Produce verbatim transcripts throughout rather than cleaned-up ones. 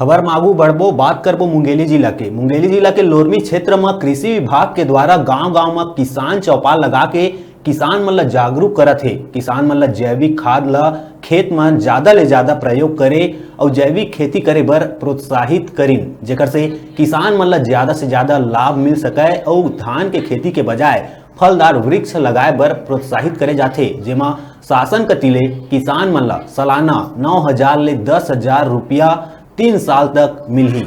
खबर म आगू बढ़बो, बात करबो मुंगेली जिला के। मुंगेली जिला के लोरमी क्षेत्र म कृषि विभाग के द्वारा गांव-गांव म किसान चौपाल लगा के किसान मन ल जागरूक करत हे। किसान मन ल जैविक खाद ल खेत म ज्यादा ले ज्यादा प्रयोग करे अउ जैविक खेती करे बर प्रोत्साहित करिन, जेकर से किसान मन ल ज्यादा से ज्यादा लाभ मिल सकय अउ धान के खेती के बजाय फलदार वृक्ष लगाए बर प्रोत्साहित करे जाथे, जेमा शासन कति ले किसान मन ल सालाना नौ हजार ले दस हजार रुपया तीन साल तक मिलही।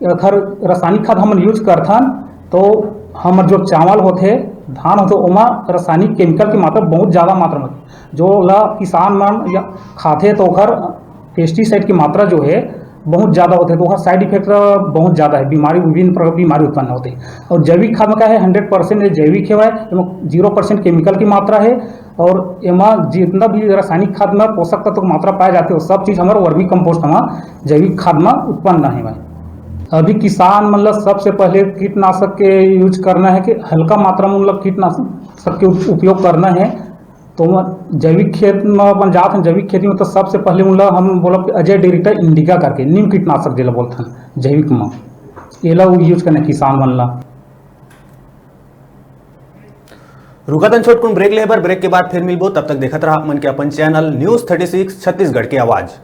अगर रासायनिक खाद हमन यूज करथन, तो हमर जो चावल होथे, धान होथे, ओमा रासायनिक केमिकल की मात्रा बहुत ज़्यादा मात्रा में, जो ला किसान मन या खाथे, तो ओकर पेस्टिसाइड की मात्रा जो है बहुत ज़्यादा होथे, तो ओकर साइड इफेक्ट बहुत ज़्यादा है, बीमारी, विभिन्न प्रकार की बीमारी उत्पन्न होथे। और जैविक खाद में क्या है, हंड्रेड परसेंट जैविक है, जीरो परसेंट केमिकल की मात्रा है। और एमा जितना भी रासायनिक खाद में पोषक तत्व की मात्रा पाए जाथे, वो सब चीज़ हमारे वर्मी कंपोस्ट में, जैविक खाद में उत्पन्न है भाई। अभी किसान मतलब सबसे पहले कीटनाशक के यूज करना है कि हल्का मात्रा में मतलब कीटनाशक के उप-, उपयोग करना है। तो म-, जैविक खेत में अपन जात हैं, जैविक खेती में तो सबसे पहले उनला हम बोलब कि अजय डेरिटा इंडिका करके नीम कीटनाशक जेला बोलथन जैविक में, एला यूज करना है किसान मन ला। रुकत हन छोटकुन ब्रेक ले बर, ब्रेक के बाद फिर मिलबो। तब तक देखत रहा आप मन के अपन channel news thirty six Chhattisgarh के आवाज़।